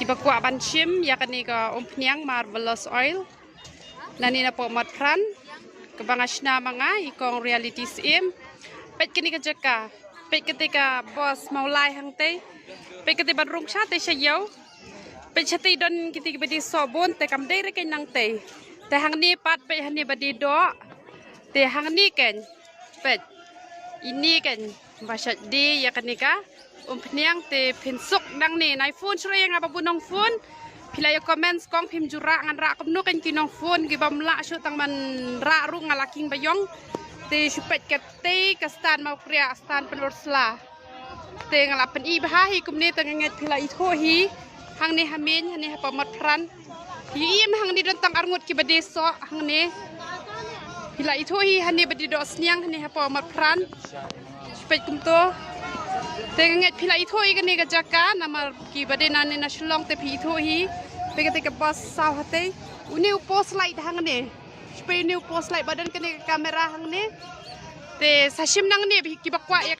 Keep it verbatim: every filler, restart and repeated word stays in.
Ba kwah ban shim ïa kane ka umphniang marvelous oil. Nangne na Pop Mat Pran. Kaba nga shna ma nga i kong Reality Syiem. Peit kane ka jaka. Peit kata ka bos Mawlai hangtei. Peit kata ban rung shatei sha ïew. Peit shatei don kata kaba dei sohbun te kam dei re kane nangtei. Te hangne pat peit hangne ba dei doh. Te hangne kane. Peit. Ine kane ba shait dei ïa kane ka umphniang te phin suk nangne. Nai phone shuh ïa nga ba bun nongphone. Phi la ïa comment kong phim ju rah, ngan rah kumno kane ki nongphone ki bym lah shuh tang ban rah ruh nga la king ba ïong. Te shu peit katei ka stand Mawkriah, stand Pynursla. Te nga la pyni bha hi kumne te nga ngeit phi la ithuh hi. Hangne ha main, hangne ha Pop Mat Pran. Hi im hangne don tang arngut kiba dei soh hangne. Phi la ithuh hi hangne ba dei doh sniang hangne ha Pop Mat Pran. Peit kumto. Te nga ngeit phi la ithuh hi kane ka jaka namar kiba dei nangne na Shillong te phi ithuh hi. Peit kata ka bos saw hatei. Une u post light hangne. Peit une u post light ba don kane ka camera hangne. Te sa shim nangne kiba kwah ïa